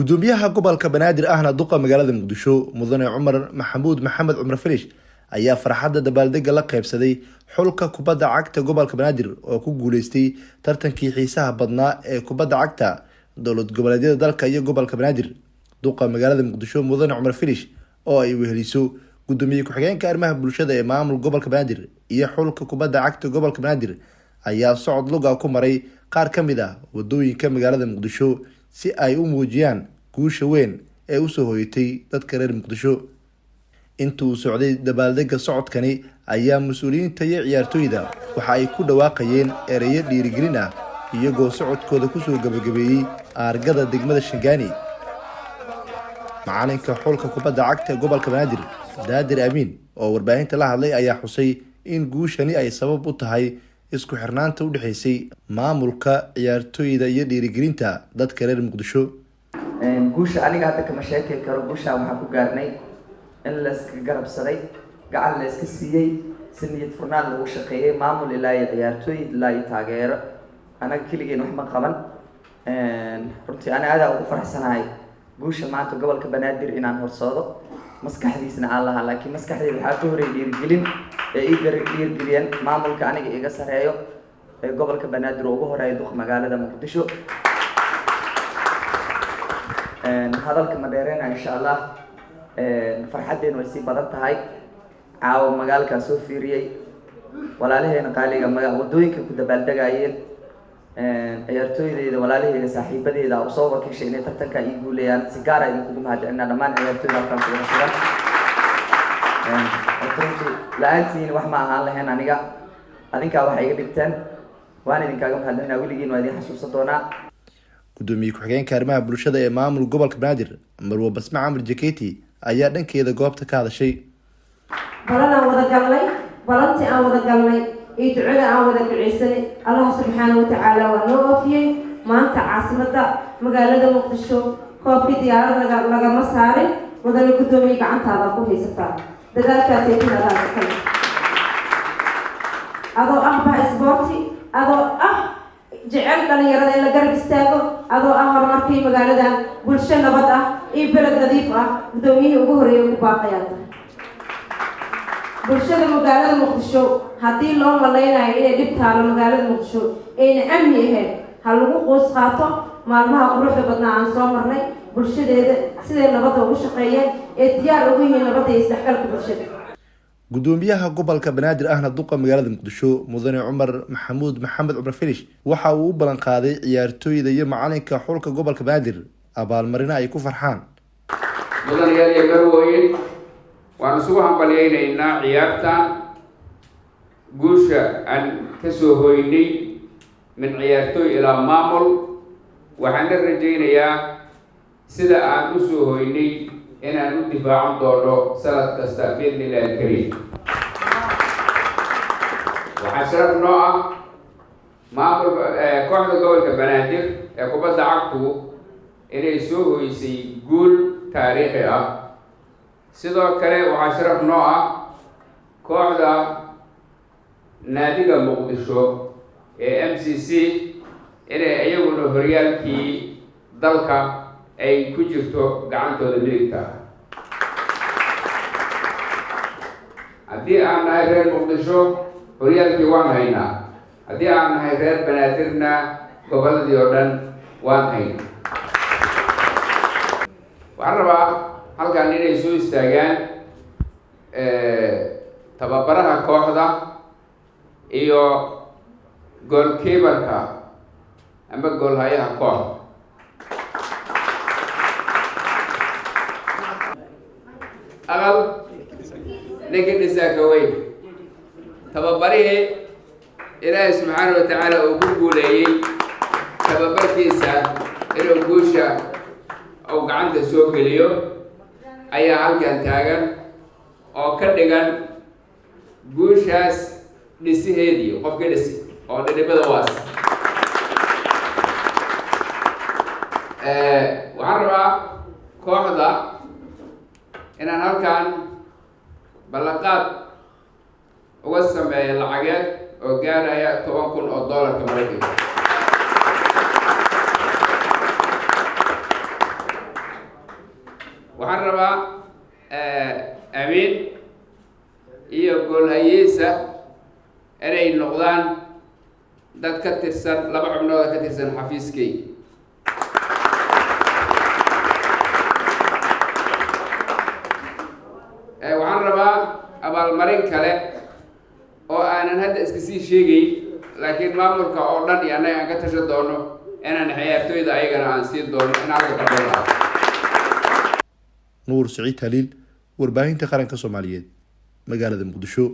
Gudoomiyaha gobolka Banaadir ahna duqa magaalada Muqdisho, Mudane Cumar Maxamuud Maxamed Cumar Filish, ayaa farxadda dabaaldega la qaybsaday xulka kubadda cagta gobolka Banaadir oo ku guuleystay tartankii xiisaha badnaa ee kubadda cagta dowlad goboleedyada dalka iyo gobolka Banaadir. Duqa magaalada Muqdisho, Mudane Cumar Filish, oo ay weheliso gudoomiye ku-xigeenka arrimaha bulshada ee maamul gobolka Banaadir iyo xulka kubadda cagta gobolka Banaadir, ayaa socod luga ku maray qaar ka mid ah wadooyinka magaalada Muqdisho si ay u muujiyaan guusha weyn ee usoo hoyatay dadka reer Muqdisho. Inta uu socday dabaaldega socodkani ayaa mas-uuliyiinta iyo ciyaartooyda waxa ay ku dhawaaqayeen ereyo dhiirigelin ah, iyagoo socodkooda kusoo gabagabeeyey aargada degmada Shangaani. Macalinka xulka kubadda cagta gobolka Banaadir, Daadir Amiin, oo warbaahinta la hadlay, ayaa xusay in guushani ay sabab u tahay isku xirnaanta u dhexeysay maamulka, ciyaartooyda iyo dhiirigelinta dadka reer Muqdisho. Guusha aniga hadda kama sheekay karo. Guushaan waxaan ku gaarnay in la iska garabsaday, gacan la iska siiyey, si niyad furnaan lagu shaqeeyey, maamul ilaa iyo ciyaartooy ilaa iyo taageero. Anaga keligeen wax ma qaban. Runtii ani aadaa ugu faraxsanahay guusha maanta gobolka Banaadir inaan horsoodo, maskaxdiisna aan lahaa, laakiin maskaxdeyda waxaa ka horreeyay dhiirigelin ee ii dhiirigeliyeen maamulka aniga iga sareeyo ee gobolka Banaadir oo ugu horeeya duqa magaalada Muqdisho. Hadalka ma dheereyna, insha Allah. Farxaddeena way sii badan tahay. Caawa magaalkaan soo fiiriyey, walaalaheena qaaliga maga waddooyinka ku dabaaldegayeen, ciyaartooydeyda, walaalaheyga, saaxiibadeyda usoo wakiishay inay tartanka ii guuleeyaan. Si gaara idinkugu mahadcelinaa dhammaan ciyaartooyda halkaan kuwada sugan. Runtii la-aantiin wax ma ahaan lahayn aniga. Adinkaa waxay iga dhigteen, waan idinkaaga mahadcelinaa. Weligiin waa idin xasuusan doonaa. Gudoomiye ku-xigeenka arrimaha bulshada ee maamul gobolka Banaadir, Marwo Basme Camar Jaketi, ayaa dhankeeda goobta ka hadashay. Balan aan wada galnay, balantii aan wada galnay iyo ducada aan wada duceysanay, Allah subxaana watacaala waa noo oofiyey. Maanta caasimadda magaalada Muqdisho koobkii diyaarad lagama saarin. Mudane guddoomiye, gacantaada ku haysataa, dadaalkaasay ku adaa iskale, adoo ah bah isboorti, adoo ah jecel dhalinyarada in la garab istaago, adoo ah horumarkii magaaladan, bulsho nabad ah iyo beled nadiif ah guddoomiyihii ugu horreeyay ku baaqayaa tahay. Bulshada magaalada Muqdisho haddii loo malaynayo inay dhib taalo magaalada Muqdisho ayna amni ahayn, ha lagu quus qaato maalmaha quruxda badnaa aan soo marnay, bulshadeeda siday nabadda ugu shaqeeyeen ee diyaar ugu yihiin nabadda iyo isdhexgalka bulshada. Gudoomiyaha gobolka Banaadir ahna duqa magaalada Muqdisho, Mudane Cumar Maxamuud Maxamed Cumar Filish, waxa uu u ballan qaaday ciyaartooyda iyo macalinka xulka gobolka Banaadir abaalmarino ay ku farxaan. Mudanayaal iyo marwooyin, waan isugu hambalyaynaynaa ciyaartan guusha aan ka soo hoynay min ciyaartooy ilaa maamul. Waxaan la rajaynayaa sida aan u soo hoynay inaan u difaacan doono sanad kasta, biidni illahi alkariim. Waxaa sharaf noo ah maamulka kooxda gobolka Banaadir ee kubadda cagtu inay soo hoysay guul taariikhi ah. Sidoo kale waxaa sharaf noo ah kooxda naadiga Muqdisho ee MCC inay iyaguna horyaalkii dalka ay ku jirto gacantooda midigta ah. Haddii aan nahay reer Muqdisho, horyaalkii waan haynaa. Haddii aan nahay reer Banaadirna, gobolladii oo dhan waan haynaa. Waxaan rabaa halkan inay soo istaagaan tababaraha kooxda iyo goalkeeperka ama goolhayaha kooxda. Aqal ninka dhisaa ka weyn. Tababarihii Ilaahay subxaana wa tacaala uu ku guuleeyey tababarkiisa inuu guusha uu gacanta soo geliyo ayaa halkan taagan oo ka dhigan guushaas dhisiheedii qofka dhisi oo dhidhibada waas. Waxaan rabaa kooxda inaan halkan ballanqaad uga sameeyo lacageed oo gaaraya 10,000 oo doolarka Maraykanka. Waxaan rabaa Amiin iyo goolhayeesa inay noqdaan dad ka tirsan, laba xubnooda ka tirsan xafiiskay. Waxaan rabaa abaalmarin kale oo aanan hadda iska sii sheegayn, laakiin maamulka oo dhan iyo annaga aan ka tashan doono, inaan ciyaartooyda ayagana aan siin doono in halka ka doonaado. Nuur Siciid Haliil, Warbaahinta Qaranka Soomaaliyeed, magaalada Muqdisho.